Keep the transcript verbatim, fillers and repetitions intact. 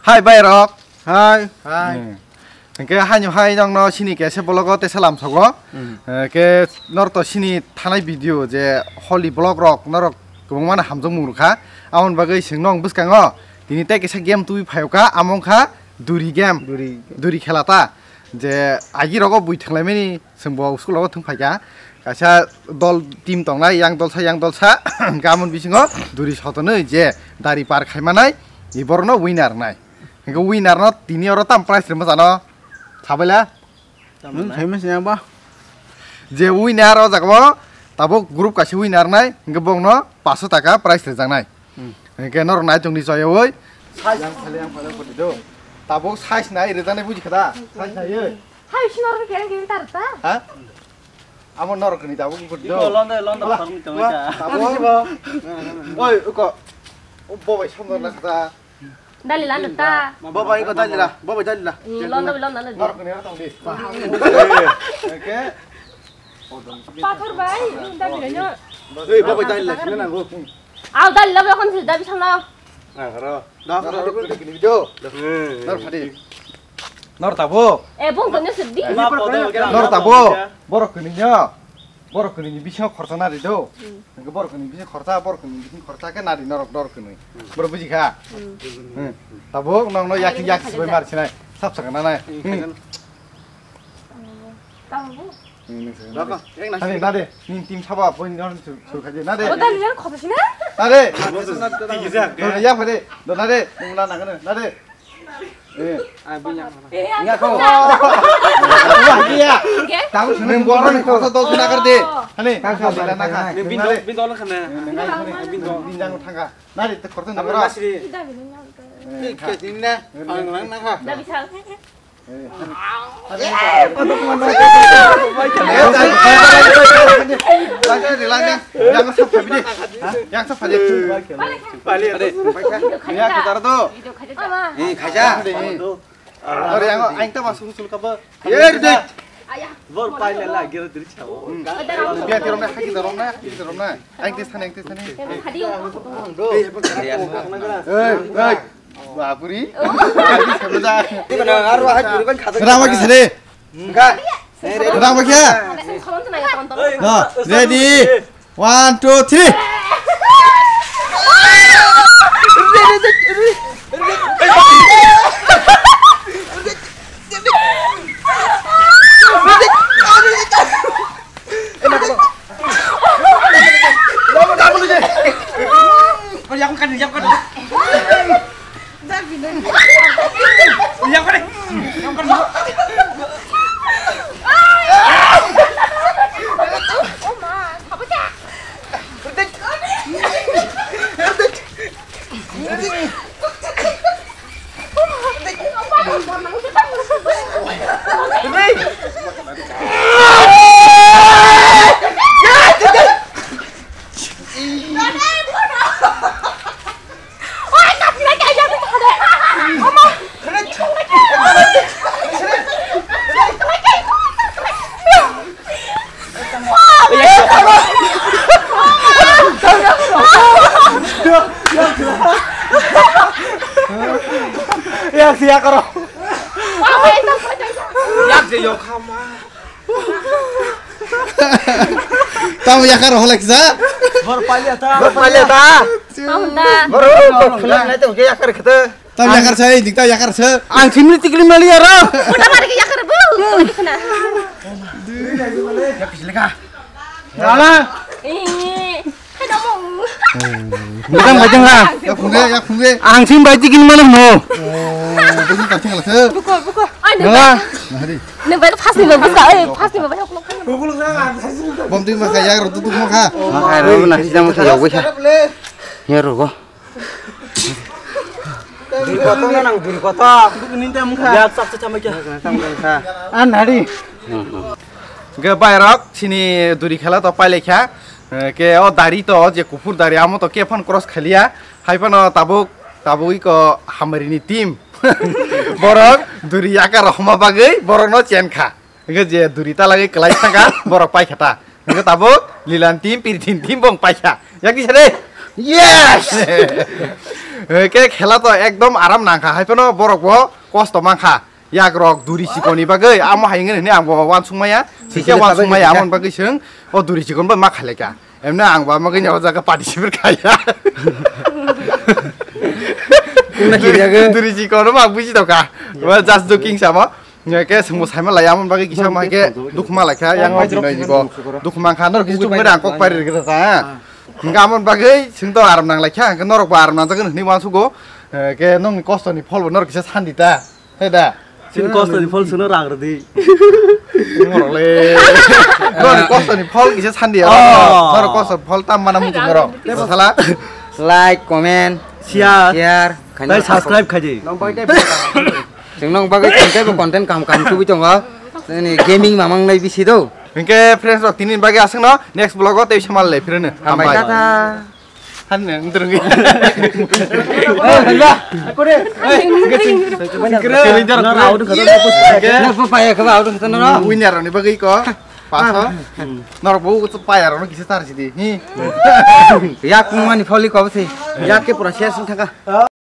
Hai bai rok. Hai. Hai. Hmm. Hingke haino hai nongno sini kese vlog o tesa lamsogo. Hmm. Eh, ke norto sini thanai video je holy vlog rok norok kwbangma no hamjakmung rwkha. Amoni bagwi chwng nong bwskango tini tei kisa game twi phaio ka, amo wngkha duri game. Duri. Duri khela ta. Je agi rogo bui thwnglaimani Chwng bo school o thwng phaikha, kaisa dol team tongnai, yang dolsa, yang dolsa, hwnkhe amoni bisingo duri sotonwi je dari par khaimanai, iborokno winner wngnai. Hwnkhe winner no tini oro tam prize rwma jano, sabaila? Nwng khaima se yang ba? Je winner o jaga o tabuk group kaisa winner wngnai, hwnkhe bokno paanch sho taka prize rwjaknai. Hmm. Hwnkhe norok naitok ni choyawi. Yang phale, yang phale, koti do. Tabuk size nai rwjaknai buji kha da? Size naiwi. Hai, sino ro kereng kereng tar ta. Ha? Amo norok ni tabuk ko do. Iko londa, londa. Wah, parmi tong wah, ta. Tabuk. Oi, uko. O bobai sandor na kata. Dali lan ta. Bobai ko dali la, bobai dali la. Ih, londa, londa, londa. Norok ni tong di. Oke. Pathor bai, dali la nyo. Oi, bobai dali la, sini nanggo. Au dali la, kon sida bisana. Nang ro. Nor phadi. Nor tabo. Eh, bong tongnya sedih. Nor tabo. Borok kini nya. Borok kini ni bisingo khorsa nari do. Hmm. Nang borok kini bisingo khorsa, borok kini bisingo khorsa ke nari norok dor kini. Hmm. Borok buji kha. Hmm. Hmm. Tabo nong no yak yak sibai mar sinai. Sap sakana nai. Hmm. Tabo. Nade, nade, ning team sabo, boy, ning sur, sur khaje, nade. O, dali, dali, khota sina? Nade. Nade, ya, phade. Do, nade, ning na, na, nade. Eh. Nge ko. Wah, iya. Tahu sini borok ni khota dos na kar de. Hani, tahu sini na kar. Bin do, bin do lang khana. Bin do. Bin jang thangka. Nade, te khota na kar. Ke din na. Ang lang na kha. Dali, sal. Bor pai le la gero diri chao. Biya tirom na, haki tirom na, haki tirom na. Ang tis thani, ang tis thani. Hadi. Ei, ei. Bapuri. Rama kisane. Rama kya? No, ready. One, two, three. Yak siya karo. Yak je yok hama. Tamo yakar holek sa? Bor palia ta. Bor palia ta. Tamo ta. Bor ko khulak nai to ke yakar khata. Tam yakar sa, dikta yakar sa. Ang simli tikli mali aro. Udah mari ke yakar bu. Ini kena. Yak silika. Rana. Ih. Bukan bajang lah. Yak phungre, yak phungre. Ang sim bai tikli mali mo. Oh, bukan bajang lah sa. Buko, buko. Ai, nang. Nah, hari. Nang bai pas ni bagus ka. Eh, pas ni bagus. Bom tu maka yak ro tu tu maka. Maka ro na sida maka yak wisa. Ya ro go. Duri kotor na nang, duri kotor. Ninta mungkha. Yak sak sa chamai kya. An hari. Hwnkhe bairok sini duri khela to pailai kha. Eh, ke o dari to, je kuphur dari amo to ke phan cross khaliya. Hai phano tabuk, tabuk iko hamari ni team. Borok duri yakar homa bagwi borok no chen kha. Hingke je duri ta lagwi kwlai thangkha, borok paikha ta. Hingke tabuk Lilan team, Pirthin team bong paikha. Yak kisa de. Yes! Ke khela to ekdom aram nangkha, hai phano borok bo kosto mankha. Yak rok duri chikoni bagwi, amo hai wngwi hwnwi ang bo wansuk maya. Sikhe wansuk maya, amon bagwi chwng o duri chikon bai ma khailai kha. Emne ang ba magwi nyago jaga participate khaya. Kuna kiriya ge? Duri chikon ma buji doka. Well, just joking samo. Ke sengbo saima lai, amon bagwi kisa ma ke dukma lai kha, yang o binoi jibo. Dukma kha nor kisu mera kok pari rikha ta. Hingga amon bagwi sengto aram nang lai kha, hingga norok ba aram nang jagan hwnwi wansugo. Ke nongni kosto ni phol bo nor kisa sandi ta. He da. Chini kosto ni phol seno rang rwdi. Norok le. Norok kosto ni phol kisa sandi. Oh. Norok kosto phol tam mana muchung norok. Sala. Like, comment, share, share, khaina tei subscribe khaidi. Chwng nong bagwi tongkhe bo content kam kam tubui tongo. Chini gaming mamang nai bisi do. Hingke friends rok tini bagwi aswkno next vlog o tei samal le phirino. Hambai. Hambai. Tata. Han ne ndrungi. Eh, hala. Kore. Eh, singkre. Singkre. Singkre. Yes, pa ya, kaba, auto khata na. Winner ni bagwi ko. Paso. Norok bo ko pa ya ro kisa tar sidi. Hi. Yak mani foli ko se. Yak ke pura share sing thaka.